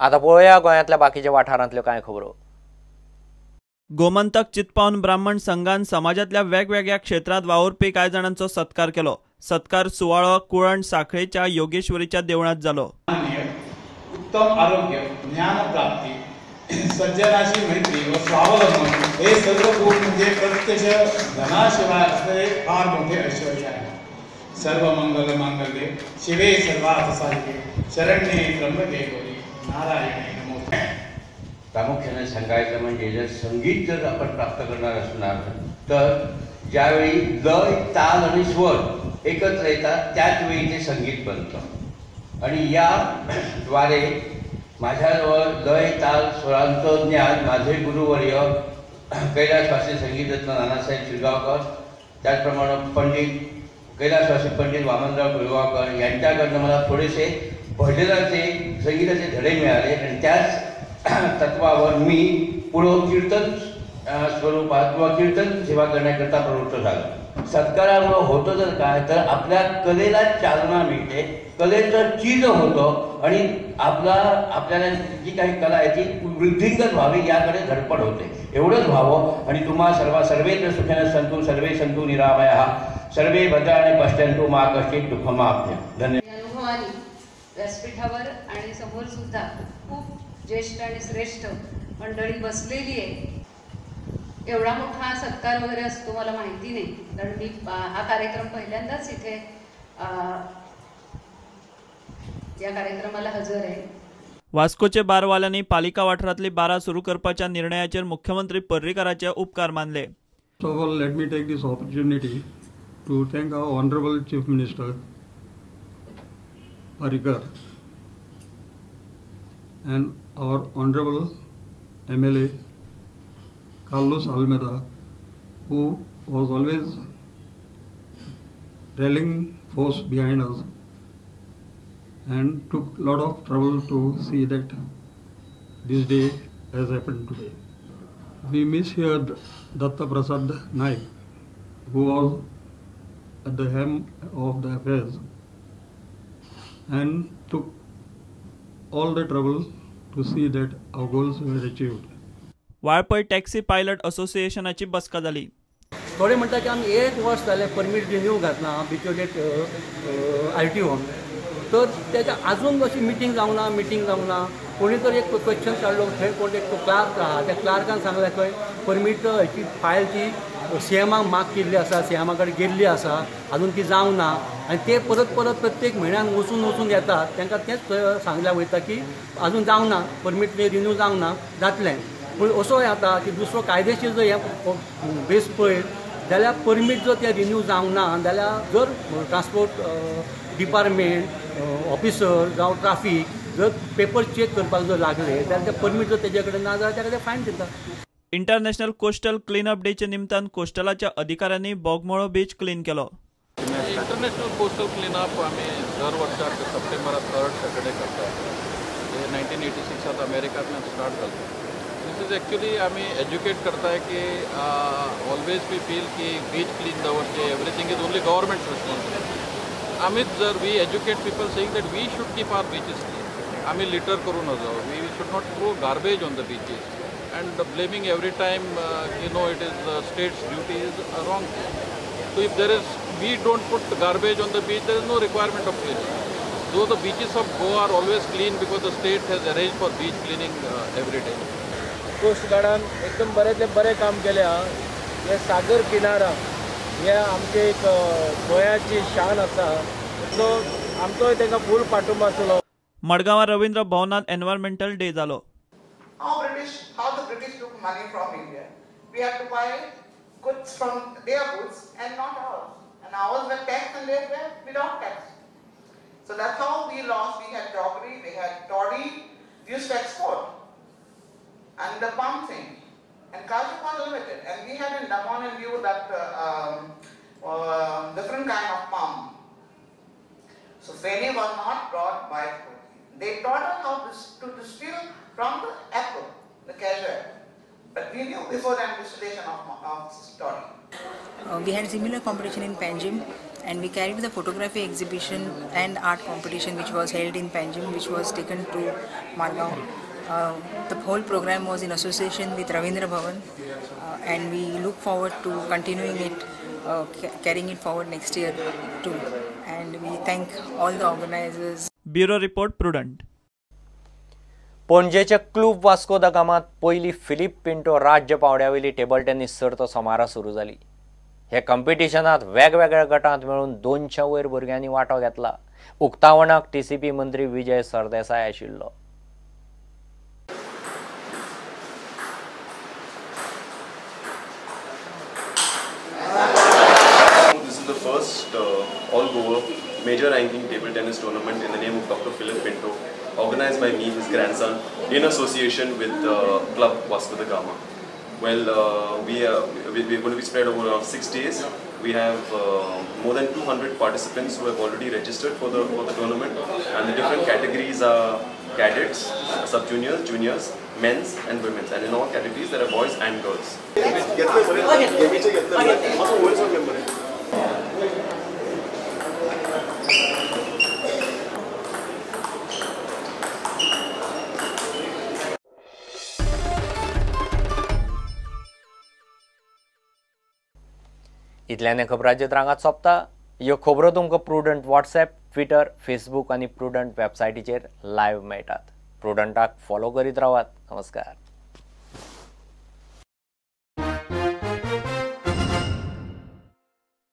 आतां पळोवया गोंयांतल्या बाकीच्या वाठारांतल्यो कांय खबरो. गोमंतक चितपावन ब्राह्मण संघान समाजांतल्या वेगवेगळ्या क्षेत्रांत वावुरपी कांय जाणांचो सत्कार केलो. सत्कार सुवाळो कुळण साखळेच्या योगेश्वरीच्या देवळांत जालो. उत्तम आरोग्य, ज्ञानप्राप्ती, सज्जनाशी मैत्री व स्वावलंबन हे सर्व गुण म्हणजे प्रत्यक्ष धनाशिवाय असलेले फार मोठे ऐश्वर्य आहे. सर्व मंगल मांगल्ये शिवे सर्वार्थ साधिके शरण्ये त्र्यंबके गौरी नारायणे नमोस्तुते. प्रामुख्याने सांगायचं म्हणजे जर संगीत जर आपण प्राप्त करणार असणार तर ज्यावेळी लय, ताल आणि स्वर एकत्र येतात त्याच वेळी ते संगीत बनतं आणि याद्वारे माझ्याजवळ लय, ताल, स्वरांचं ज्ञान माझे गुरुवर्य कैलासवासी संगीतरत्न नानासाहेब शिरगावकर, त्याचप्रमाणे पंडित कैलासवासी पंडित वामनराव पिळगावकर यांच्याकडनं मला थोडेसे भजनाचे संगीताचे धडे मिळाले आणि त्याच तत्वावर मी पुढं कीर्तन स्वरूपात किंवा कीर्तन सेवा करण्याकरता प्रवृत्त झालो. सत्कारामुळं होतं तर काय, तर आपल्या कलेला चालना मिळते, कलेचं चीज होतं आणि आपल्याला जी काही कला आहे ती वृद्धिंगत व्हावी याकडे धडपड होते. एवढंच व्हावं आणि तुम्हा सर्व सर्वेत्र सुखेन संतु सर्वे संतु निरामयाः सर्वे भद्राणि पश्यन्तु मा कश्चित् दुःखमाप्य. धन्यवाद. अनुभवानी व्यासपीठावर आणि समोर सुद्धा खूप ज्येष्ठ आणि श्रेष्ठ मंडळी बसलेली आहे. एवढा मोठा सत्कार वगैरे असतो मला माहिती नाही, कारण मी हा कार्यक्रम पहिल्यांदाच इथे या कार्यक्रमाला हजर आहे. वास्कोचे बारवाल्यांनी पालिका वाठारांतली बारां सुरू करपाच्या निर्णयाचेर मुख्यमंत्री पर्रीकाराचे उपकार मानले. First of all, let me take this opportunity to thank our Honorable Chief Minister Parrikar and our Honorable MLA Carlos Almeida, who was always rallying force behind us and took a lot of trouble to see that this day has happened today. We miss here Datta Prasad Naik, who was at the helm of the affairs and took all the trouble to see that our goals were achieved. Valpoi taxi pilot असोसिएशनाची बसका जाली. थोडे म्हणटा की आमी एक वर्स जालें permit renew घातला बिचोले आर टी ओन, तर तेच्या अजून अशी मिटींग जावंक ना, मिटींग जावंक ना. कोणी तर एक क्वेश्चन काडलो, थंय कोण एक क्लार्क आहा, त्या क्लार्कान सांगलें खंय परमीट हेची फायल ती सी एमाक मार्क केल्ली आसा, सी एमा कडेन गेल्ली आसा, अजून ती जावंक ना. आनी ते परत परत प्रत्येक म्हयन्यान वचून वचून येतात, तांकां तेंच सांगल्या वयता की अजून जावंक ना, परमीट रिन्यू जावंक ना, जातलें. पूण असो जाता की दुसरो कायदेशीर जर हें बेस पळयत जाल्यार परमीट जर तें रिन्यू जावंक ना जाल्यार जर ट्रान्सपोर्ट डिपार्टमेंट ऑफिसर जावं ट्राफीक जर पेपर चेक करपाक जर लागले जाल्यार ते परमीट जर तेजे कडेन ना जाल्यार ताका ते फायन दिता. इंटरनॅशनल कोस्टल क्लीनअप डेच्या निमतान कोस्टलाच्या अधिकाऱ्यांनी बोगमोळो बीच क्लीन केलो. इंटरनॅशनल कोस्टल क्लीनअप आमी दर वर्साक सप्टेंबराक थर्ड सॅटर्डे करतात. हे 1986 अमेरिकांतल्यान स्टार्ट जालें. This is actually आमी एज्युकेट करताय की ऑलवेज we feel की बीच क्लीन दवरचे, everything is only government responsibility. आमीच जर we educate people saying that we should keep our beaches clean, आमी लिटर करूं नजो, we should not throw garbage on the beaches and blaming every time you know it is the state's duty is a wrong thing. So if there is, we don't put garbage on the beach, there is no requirement of cleaning. Though the beaches of Goa are always clean because the state has arranged for beach cleaning every day. Coast गार्डान एकदम बरेंतलें बरें काम केलें आहा. हे सागर किनारा हे आमचे एक गोंयाची शान आसा, सो आमचोय तांकां फूल पाठिंबो आसलो. मडगांवां रवींद्र भवनांत एनवायरमेंटल डे जालो. How the British took money from India. We had to buy goods from their goods and not ours. And ours were taxed and theirs were without tax. So that's how we lost. We had jaggery, we had toddy, we used to export. And the palm thing. And cashew was limited. And we had in Daman and Diu that different kind of palm. So feni was not brought by Portuguese. They taught us how to distill from the apple, the cashew apple. But we knew before that distillation of toddy. We had similar competition in Panjim. And we carried the photography exhibition and art competition which was held in Panjim, which was taken to Margao. The whole program was in association with Ravindra Bhavan, and we look forward to continuing it, carrying it forward next year too. And we thank all the organizers. Bureau report, Prudent. पणजेच्या club Vasco the गामात पयली फिलीप पिंटो राज्य पावंड्यावेली table tennis सर्त सोमारा सुरू जाली. हे कॉम्पिटिशनात वेगवेगळ्या गटांत मेळून 200 वयर भुरग्यांनी वांटो घेतला. उक्तावणाक टीसीपी मंत्री विजय सरदेसाय आशिल्लो. This is the first all Goa major ranking table tennis tournament in the name of Dr. Philip Pinto, organized by me, his grandson, in association with Club Vasco da Gama. Well, we're going to be spread over 6 days. We have more than 200 participants who have already registered for the tournament, and the different categories are cadets, sub-juniors, juniors, men's and women's, and in all categories there are boys and girls. इतल्याने खबरांचे रांगात सोंपता. ह्यो खबरो तुमकां prudent WhatsApp, Twitter, Facebook आनी prudent वेबसायटीचेर live मेळटात. प्रुडंटाक follow करीत रावात. नमस्कार.